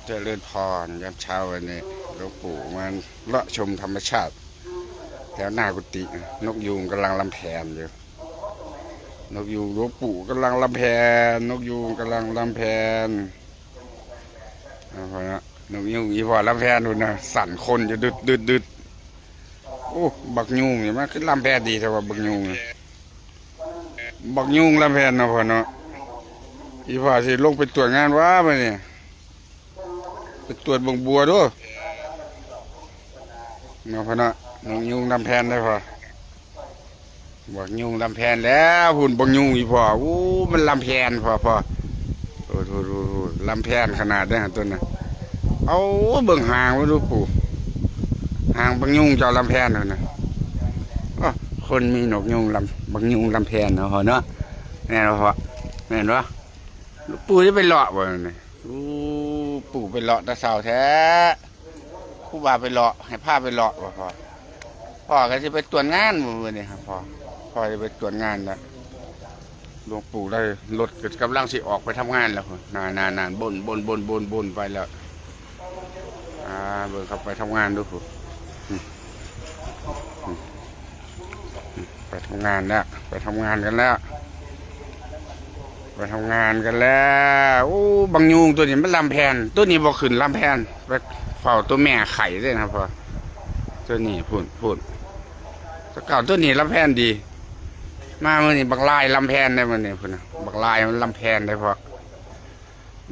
ຈະເລີນພອນ ຍາມເຊົ້າວັນນີ້ ຫຼວງປູ່ມາເລາະຊົມທຳມະຊາດແຖວໜ້າກຸຕິ. ນົກຍູງກຳລັງລຳແພນຢູ່. ນົກຍູງ ຫຼວງປູ່ກຳລັງລຳແພນ, ນົກຍູງກຳລັງລຳແພນ. ເອົາເນາະ ນົກຍູງ ອີ່ພໍ່ລຳແພນພຸ້ນນະ ສັ່ນຄົນຢູ່ດຶດໆ. ໂອ້ ບັກຍູງນີ້ມັນຄືລຳແພນດີແທ້ວ່າ ບັກຍູງນີ້. ບັກຍູງລຳແພນເນາະພໍ່ເນາະ. ອີ່ພໍ່ຊິລົງໄປຕວດງານຫວາບັດນີ້? ໄປຕວດເບິ່ງບົວດູເນາະພໍ່ເນາະ. ນົກຍູງລຳແພນເດ້ພໍ່. ບັກຍູງລຳແພນແລ້ວພຸ້ນ ບັກຍູງອີ່ພໍ່. ໂອ້ ມັນລຳແພນພໍ່ ພໍ່. ໂອ້ໂຫ ລຳແພນຂະໜາດເດ້ຫັ້ນຕົວນັ້ນ. ເອົາ ເບິ່ງຫາງມັນດູປູ່ ຫາງບັກຍູງເຈົ້າລຳແພນຫັ້ນນະ. ໂອ້ ຄົນມີນົກຍູງລຳ ບັກຍູງລຳແພນເນາະພໍ່ເນາະ. ແມ່ນບໍ່ພໍ່? ແມ່ນບໍ່? ປູ່ຈະໄປເລາະບໍ່ນີ້? ໂອ້ ປູ່ໄປເລາະແຕ່ເຊົ້າແທ້. ຄູບາໄປເລາະ ໃຫ້ພາໄປເລາະບໍ່ພໍ່? ພໍ່ກໍຊິໄປຕວດງານມື້ນີ້ຫັ້ນພໍ່. ພໍ່ຊິໄປຕວດງານແລ້ວ. ຫຼວງປູ່ໄດ້ລົດກໍກຳລັງຊິອອກໄປທຳງານແລ້ວພຸ້ນ. ນັ້ນໆໆ ບົນໆໆໆໄປແລ້ວ. ອ່າ ເບິ່ງເຂົາໄປທຳງານດູພຸ້ນ. ອືມ ອືມ ອືມ ໄປທຳງານແລ້ວ ໄປທຳງານກັນແລ້ວ ໄປທຳງານກັນແລ້ວ. ໂອ້ ບັກຍູງຕົວນີ້ມັນລຳແພນ. ຕົວນີ້ບໍ່ຂຶ້ນລຳແພນ. ໄປເຝົ້າຕົວແມ່ໄຂ່ເດ້ນະພໍ່. ຕົວນີ້ພຸ້ນ ພຸ້ນ ຕົວເກົ່າ ຕົວນີ້ລຳແພນດີ. ມາມື້ນີ້ບັກລາຍລຳແພນເດ້ມື້ນີ້ພຸ້ນນະ. ບັກລາຍມັນລຳແພນເດ້ພໍ່.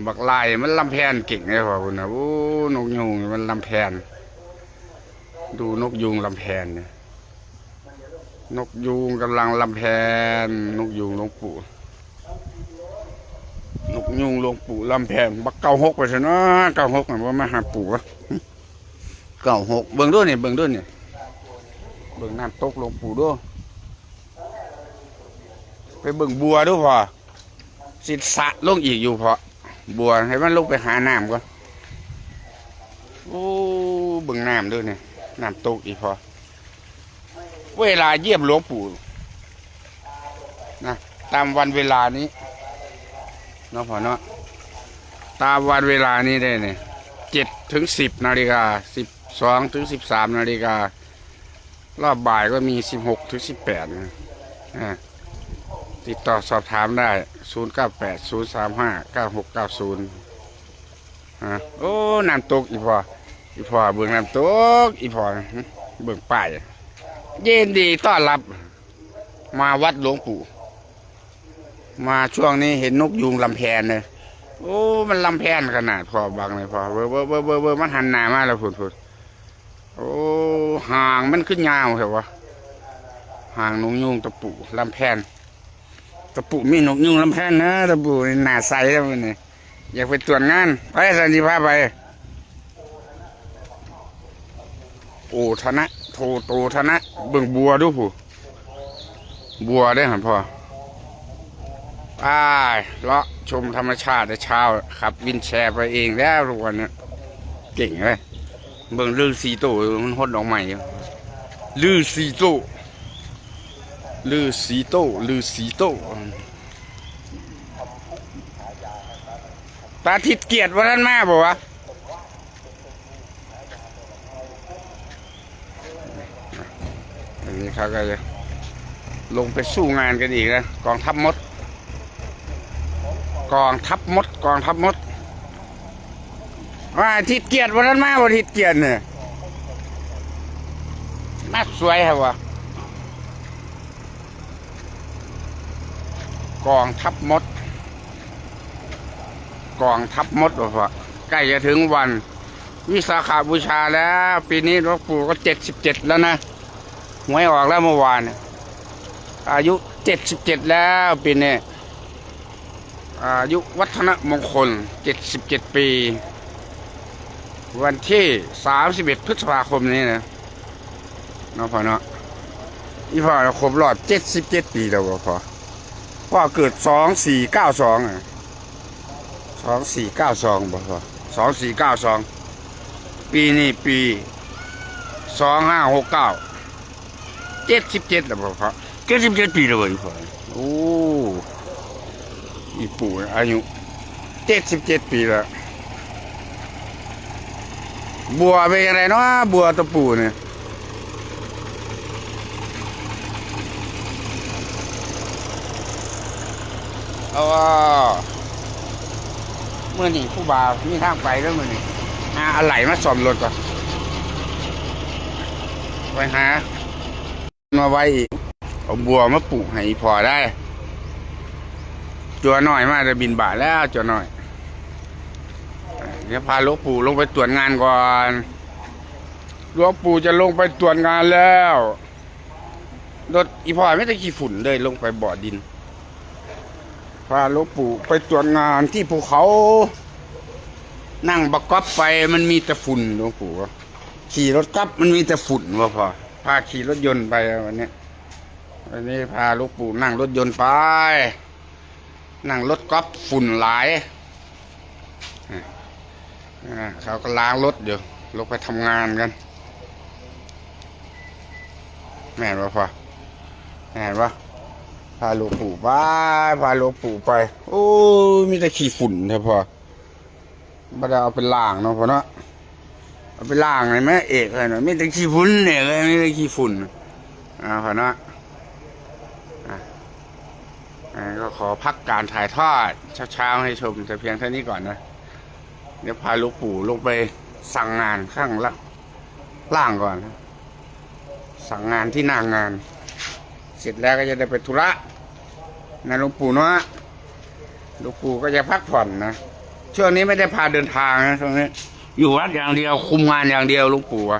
ບັກລາຍມັນລຳແພນເກັ່ງເດ້ພໍ່ ພຸ້ນນະ. ໂອ້ ນົກຍູງມັນລຳແພນ. ດູນົກຍູງລຳແພນນີ້. ນົກຍູງກຳລັງລຳແພນ. ນົກຍູງຫຼວງປູ່ ນົກຍູງຫຼວງປູ່ລຳແພນ. ບັກເກົ້າຫົກໄປຊັ້ນເນາະ. ເກົ້າຫົກນະ ບໍ່ມາຫາປູ່ວະ. ເກົ້າຫົກ ເບິ່ງດູນີ້ ເບິ່ງດູນີ້ ເບິ່ງນ້ຳຕົກຫຼວງປູ່ດູ. ໄປເບິ່ງບົວດູພໍ່. ຊິສະລົງອີກຢູ່ພໍ່ ບົວ ໃຫ້ມັນລົງໄປຫານ້ຳກ່ອນ. ໂອ້ ເບິ່ງນ້ຳເດີນີ້ ນ້ຳຕົກອີ່ພໍ່. ເວລາຢ້ຽມຫຼວງປູ່ນະ ຕາມວັນເວລານີ້ເນາະພໍ່ເນາະ. ຕາມວັນເວລານີ້ເດ້ນີ້ ເຈັດເຖິງສິບນາລິກາ ສິບສອງເຖິງສິບສາມນາລິກາ. ລອບບ່າຍກໍມີສິບຫົກເຖິງສິບແປດນະ. ອ່າ ຕິດຕໍ່ສອບຖາມໄດ້ ສູນເກົ້າແປດ ສູນສາມຫ້າ ເກົ້າຫົກເກົ້າສູນ. ອ່າ ໂອ້ ນ້ຳຕົກອີ່ພໍ່ ອີ່ພໍ່ ເບິ່ງນ້ຳຕົກອີ່ພໍ່. ເບິ່ງປ້າຍ ຍິນດີຕ້ອນຮັບມາວັດຫຼວງປູ່. ມາຊ່ວງນີ້ເຫັນນົກຍູງລຳແພນເລີຍ. ໂອ້ ມັນລຳແພນຂະໜາດພໍ່ ບັກນີ້ພໍ່. ເບິ່ງ ເບິ່ງ ເບິ່ງ ເບິ່ງ ມັນຫັນໜ້າມາແລ້ວພຸ້ນ ພຸ້ນ. ໂອ້ ຫາງມັນຄືຍາວແທ້ວະ ຫາງນົກຍູງຕະປູລຳແພນ. ຕະປູມີນົກຍູງລຳແພນນະ ຕະປູນີ້ໜ້າໃສແລ້ວມື້ນີ້. ຢາກໄປຕວດງານ ໄປຊັ້ນຊິພາໄປ. ໂອທະນະ ໂທໂຕທະນະ ເບິ່ງບົວດູພຸ້ນ ບົວເດ້ຫັ້ນພໍ່. ໄປເລາະຊົມທຳມະຊາດແຕ່ເຊົ້າ ຂັບວິນແຊໄປເອງແລ້ວທຸກວັນນີ້ ເກັ່ງເລີຍ. ເບິ່ງລືສີໂຕ ມັນຫົດດອກໄມ້ຢູ່ ລືສີໂຕ ລືສີໂຕ ລືສີໂຕ. ຕາທິດກຽດບໍ່ທັນມາບໍ່ວະ? ອັນນີ້ເຂົາກໍລົງໄປສູ້ງານກັນອີກນະ ກອງທັບມົດ ກອງທັບມົດ ກອງທັບມົດ. ວ່າທິດກຽດບໍ່ທັນມາບໍ່ ທິດກຽດນີ້ ມາສວຍແທ້ວະ. ກອງທັບມົດ ກອງທັບມົດ ໂອ້ໂຫ ໃກ້ຈະເຖິງວັນວິສາຂະບູຊາແລ້ວ. ປີນີ້ຫຼວງປູ່ກໍເຈັດສິບເຈັດແລ້ວນະ ຫວຍອອກແລ້ວເມື່ອວານ ອາຍຸເຈັດສິບເຈັດແລ້ວປີນີ້. ອາຍຸວັດທະນະມົງຄົນເຈັດສິບເຈັດປີ ວັນທີສາມສິບເອັດ ພຶດສະພາຄົມນີ້ນະ ເນາະພໍ່ເນາະ. ອີ່ພໍ່ຄົບຮອບເຈັດສິບເຈັດປີແລ້ວບໍ່ພໍ່? ພໍ່ເກີດສອງສີ່ເກົ້າສອງ ສອງສີ່ເກົ້າສອງບໍ່ພໍ່? ສອງສີ່ເກົ້າສອງ ປີນີ້ປີສອງຫ້າຫົກເກົ້າ ເຈັດສິບເຈັດແລ້ວບໍ່ພໍ່? ເຈັດສິບເຈັດປີແລ້ວບໍ່ອີ່ພໍ່? ໂອ້ ອີ່ປູ່ອາຍຸເຈັດສິບເຈັດປີແລ້ວ. ບົວເປັນຈັ່ງໃດເນາະ ບົວຕົວປູນີ້? ອໍ ມື້ນີ້ຄູບາມີທາງໄປເດີມື້ນີ້ ຫາອາໄຫຼມາສ້ອມລົດກ່ອນ ໄປຫາ ມາໄວ້ອີກ ເອົາບົວມາປູກໃຫ້ອີ່ພໍ່ໄດ້. ຈົວນ້ອຍມາແຕ່ບິນບາດແລ້ວ ຈົວນ້ອຍ. ດຽວພາຫຼວງປູ່ລົງໄປຕວດງານກ່ອນ. ຫຼວງປູ່ຈະລົງໄປຕວດງານແລ້ວ. ລົດອີ່ພໍ່ມີແຕ່ຂີ້ຝຸ່ນເລີຍ ລົງໄປບໍ່ດິນ. ພາຫຼວງປູ່ໄປຕວດງານທີ່ພູເຂົາ. ນັ່ງບັກກັອບໄປ ມັນມີແຕ່ຝຸ່ນ ຫຼວງປູ່ວ່າ. ຂີ່ລົດກັອບມັນມີແຕ່ຝຸ່ນວ່າພໍ່. ພາຂີ່ລົດຍົນໄປວັນນີ້. ວັນນີ້ພາຫຼວງປູ່ນັ່ງລົດຍົນໄປ. ນັ່ງລົດກັອບຝຸ່ນຫຼາຍ. ອາ ເຂົາກໍລ້າງລົດຢູ່ ລົງໄປທຳງານກັນ. ແມ່ນບໍ່ພໍ່? ແມ່ນບໍ່? ພາຫຼວງປູ່ໄປ ພາຫຼວງປູ່ໄປ. ໂອ້ ມີແຕ່ຂີ້ຝຸ່ນແທ້ພໍ່. ບໍ່ໄດ້ເອົາໄປລ້າງເນາະພໍ່ເນາະ. ເອົາໄປລ້າງໃຫ້ແມ່ເອກເອີຍເນາະ. ມີແຕ່ຂີ້ຝຸ່ນເອກເອີຍ ມີແຕ່ຂີ້ຝຸ່ນ. ເອົາພໍ່ເນາະ. ອາ ອາ ກໍຂໍພັກການຖ່າຍທອດເຊົ້າໆໃຫ້ຊົມແຕ່ພຽງເທົ່ານີ້ກ່ອນນະ. ດຽວພາຫຼວງປູ່ລົງໄປສັ່ງງານຂ້າງລ່າງ ລ້າງກ່ອນນະ. ສັ່ງງານທີ່ໜ້າງານ ເສັດແລ້ວກໍຈະໄດ້ໄປທຸລະນະ ຫຼວງປູ່ເນາະ. ຫຼວງປູ່ກໍຢາກພັກຜ່ອນນະ. ຊ່ວງນີ້ໄມ່ໄດ້ພາເດີນທາງນະ ຊ່ວງນີ້ຢູ່ວັດຢ່າງດຽວ ຄຸມງານຢ່າງດຽວ ຫຼວງປູ່ວ່າ.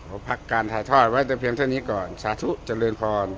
ຂໍພັກການຖ່າຍທອດໄວ້ແຕ່ພຽງເທົ່ານີ້ກ່ອນ. ສາທຸ ຈະເລີນພອນ.